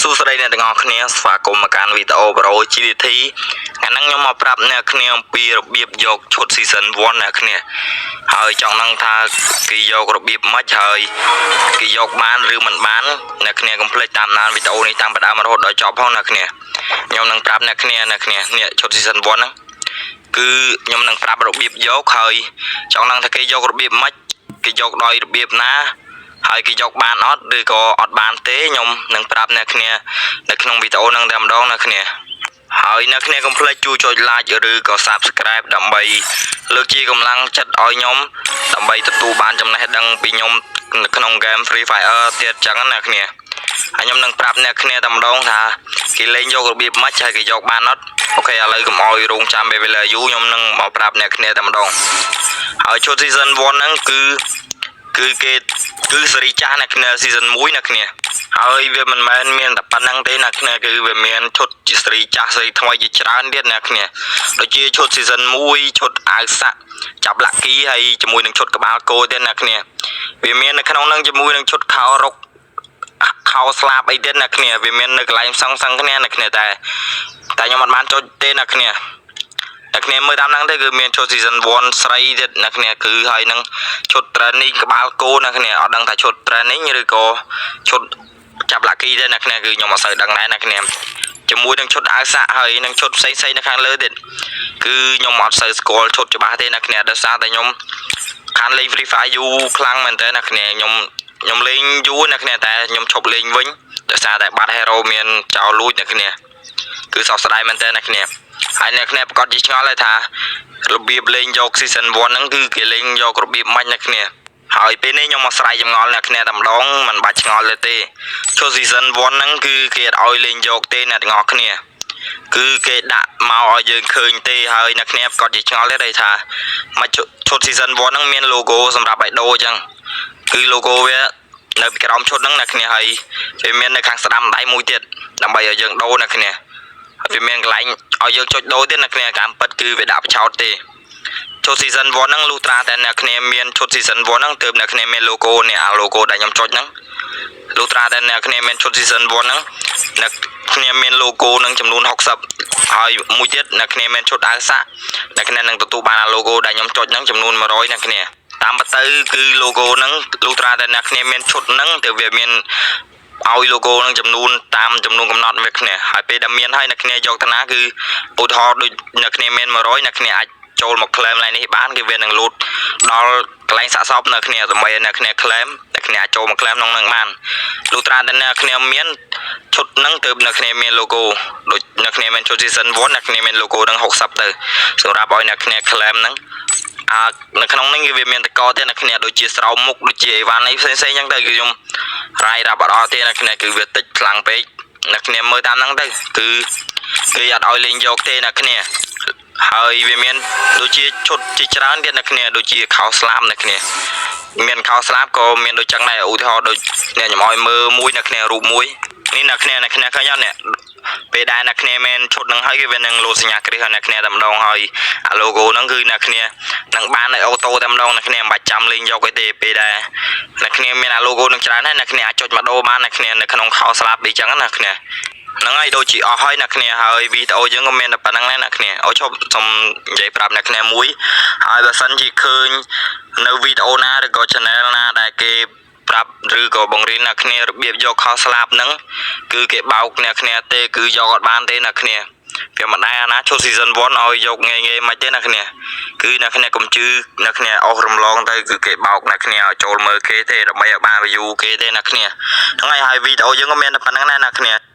សួស្តីអ្នកទាំងអស់គ្នាស្វាគមន៍មកកាន់វីដេអូ Pro GDT ថ្ងៃហ្នឹងខ្ញុំមកប្រាប់អ្នកគ្នាអំពីរបៀបយកឈុត Season 1អ្នកគ្នាហើយចង់ដឹងថាគេយករបៀបម៉េចហើយគេយកបានឬមិនបានអ្នកគ្នាកុំភ្លេចតាមដានវីដេអូនេះតាំងពីដើមរហូតដល់ចប់ផងអ្នកគ្នាខ្ញុំនឹងប្រាប់អ្នកគ្នាអ្នកគ្នានេះឈុត Season 1ហ្នឹងគឺខ្ញុំនឹងប្រាប់របៀបយកហើយចង់ដឹងថាគេយករបៀបម៉េចគេយកដោយរបៀបណា ហើយគេយកបានអត់ឬក៏អត់បានទេខ្ញុំនឹងប្រាប់អ្នកគ្នានៅក្នុងវីដេអូហ្នឹងតែម្ដងអ្នកគ្នាហើយអ្នកគ្នាកុំភ្លេចជួយចុច like ឬក៏ Subscribe ដើម្បីលើកជាកម្លាំងចិត្តឲ្យខ្ញុំដើម្បីទទួលបានចំណេះដឹងពីខ្ញុំនៅក្នុង game Free Fire ទៀតចឹងណាអ្នកគ្នាហើយខ្ញុំនឹងប្រាប់អ្នកគ្នាតែម្ដងថាគេលេងយករបៀបម៉េចហើយគេយកបានអត់OK ឥឡូវកុំឲ្យរងចាំពេលវេលាយូរខ្ញុំនឹងមកប្រាប់អ្នកគ្នាតែម្ដងហើយឈុត season 1ហ្នឹងគឺគេគឺសេរីចាស់អ្នកគ្នា season 1អ្នកគ្នាហើយវាមិនមែនមានតែប៉ុណ្្នឹងទេអ្នកគ្នាគឺវាមានឈុតជាសេរីចាស់សេរីថ្មីជាច្រើនទៀតអ្នកគ្នាដូចជាឈុត season 1ឈុតអាវសាក់ចាប់ lucky ហើយជាមួយនឹងឈុតក្បាលគោទៀតអ្នកគ្នាវាមាននៅក្នុងហ្នឹងជាមួយនឹងឈុតខោរុកខោស្លាបអីទៀតអ្នកគ្នាវាមាននៅកន្លែងផ្សងសឹងគ្នាអ្នកគ្នាតែតែខ្ញុំអត់បានចុចទេអ្នកគ្នា អ្នកគ្នាមើលតាមហ្នឹងទៅគឺមានឈុត season 1ស្រីទៀតអ្នកគ្នាគឺហើយនឹងឈុត training ក្បាលគោអ្នកគ្នាអត់ដឹងថាឈុត training ឬក៏ឈុតចាប់ lucky ទេអ្នកគ្នាគឺខ្ញុំអត់សូវដឹងដែរអ្នកគ្នាជាមួយនឹងឈុតអាវសាក់ហើយនឹងឈុតផ្សេងផ្សេងនៅខាងលើទៀតគឺខ្ញុំអត់សូវស្គាល់ឈុតច្បាស់ទេអ្នកគ្នាដោយសារតែខ្ញុំខានលេង Free Fire យូរខ្លាំងមែនតើអ្នកគ្នាខ្ញុំខ្ញុំលេងយូរអ្នកគ្នាតែខ្ញុំឈប់លេងវិញដោយសារតែបាត់ hero មានចោលលួចអ្នកគ្នាគឺសោកស្ដាយមែនតើអ្នកគ្នាហើយអ្នកគ្នាប្រកាសជាឆ្ងល់ហើយថារបៀបលេងយក season 1ហ្នឹងគឺគេលេងយករបៀបម៉េចអ្នកគ្នាហើយពេលនេះខ្ញុំមកស្រាយចម្ងល់អ្នកគ្នាតែម្ដងមិនបាច់ឆ្ងល់ទេទេឈុត season 1ហ្នឹងគឺគេអត់ឲ្យលេងយកទេអ្នកទាំងអស់គ្នាគឺគេដាក់មកឲ្យយើងឃើញទេហើយអ្នកគ្នាប្រកាសជាឆ្ងល់ទេថាមកឈុត season 1ហ្នឹងមាន logo សម្រាប់ឲ្យដូរអញ្ចឹងគឺ logo វានៅពីក្រោមឈុតហ្នឹងអ្នកគ្នាហើយវាមាននៅខាងស្ដាំដៃមួយទៀតដើម្បីឲ្យយើងដូរអ្នកគ្នាហើយវាមានកន្លែងឲ្យយើងចុចដូរទៀតអ្នកគ្នាតាមពិតគឺវាដាក់បញ្ឆោតទេឈុត season 1ហ្នឹងលុះត្រាតែអ្នកគ្នាមានឈុត season 1ហ្នឹងទើបអ្នកគ្នាមាន logo នេះអា logo ដែលខ្ញុំចុចហ្នឹងលុះត្រាតែអ្នកគ្នាមានឈុត season 1ហ្នឹងអ្នកគ្នាមាន logo នឹងចំនួន60ហើយមួយទៀតអ្នកគ្នាមានឈុតអាវសាក់អ្នកគ្នានឹងទទួលបានអា logo ដែលខ្ញុំចុចហ្នឹងចំនួន100អ្នកគ្នាតាមពិតទៅគឺ logo ហ្នឹងលុះត្រាតែអ្នកគ្នាមានឈុតហ្នឹងទើបវាមានឲ្យ logo នឹងចំនួនតាមចំនួនកំណត់វាគ្នាហើយពេលដែលមានហើយអ្នកគ្នាយកទៅណាគឺឧទាហរណ៍ដូចអ្នកគ្នាមាន100អ្នកគ្នាអាចចូលមក claim ឡើងនេះបានគឺវានឹងលូតដល់កន្លែងសាកសពនៅគ្នាដើម្បីឲ្យអ្នកគ្នា claim អ្នកគ្នាអាចចូលមក claim ក្នុងនឹងបានលុះត្រាតែអ្នកគ្នាមានឈុតហ្នឹងទើបអ្នកគ្នាមាន logo ដូចអ្នកគ្នាមានឈុត season 1អ្នកគ្នាមាន logo នឹង60ទៅសម្រាប់ឲ្យអ្នកគ្នា claim ហ្នឹងអានៅក្នុងហ្នឹងគឺវាមានតកទៀតអ្នកគ្នាដូចជាស្រោមមុខដូចជាអីវ៉ាន់អីផ្សេងៗអញ្ចឹងទៅគឺខ្ញុំរាយរាប់អត់អស់ទេអ្នកគ្នាគឺវាតិចខ្លាំងពេកអ្នកគ្នាមើលតាមហ្នឹងទៅគឺគេអត់ឲ្យលេងយកទេអ្នកគ្នាហើយវាមានដូចជាឈុតជាច្រើនទៀតអ្នកគ្នាដូចជាខោស្លាបអ្នកគ្នាមានខោស្លាបក៏មានដូចចឹងដែរឧទាហរណ៍ដូចអ្នកខ្ញុំឲ្យមើលមួយអ្នកគ្នារូបមួយនេះអ្នកគ្នាអ្នកគ្នាឃើញអត់នេះពេលដែលអ្នកគ្នាមានឈុតនឹងហើយគេវានឹងលោតសញ្ញាគ្រីសឲ្យអ្នកគ្នាតែម្ដងហើយអា logo ហ្នឹងគឺអ្នកគ្នានឹងបានឲ្យ auto តែម្ដងអ្នកគ្នាមិនបាច់ចាំលេងយកអីទេពេលដែលអ្នកគ្នាមានអា logo នឹងច្រើនហើយអ្នកគ្នាអាចចុចមកដូរបានអ្នកគ្នានៅក្នុងខោស្លាបអីចឹងណាអ្នកគ្នាហ្នឹងហើយដូចជាអស់ហើយអ្នកគ្នាហើយវីដេអូយើងក៏មានតែប៉ុណ្្នឹងដែរអ្នកគ្នាអូឈប់សុំនិយាយប្រាប់អ្នកគ្នាមួយហើយបើសិនជាឃើញនៅវីដេអូណាឬក៏ channel ណាដែលគេប្រាប់ឬក៏បង្រៀនអ្នកគ្នារបៀបយកខោស្លាបហ្នឹងគឺគេបោកអ្នកគ្នាទេគឺយកអត់បានទេអ្នកគ្នាវាមិនដែរអាណាឈុត season 1ឲ្យយកងាយងាយមិនទេអ្នកគ្នាគឺអ្នកគ្នាកុំជឿអ្នកគ្នាអស់រំលងទៅគឺគេបោកអ្នកគ្នាឲ្យចូលមើលគេទេដើម្បីឲ្យបាន view គេទេអ្នកគ្នាហ្នឹងហើយហើយវីដេអូយើងក៏មានតែប៉ុណ្្នឹងដែរអ្នកគ្នា។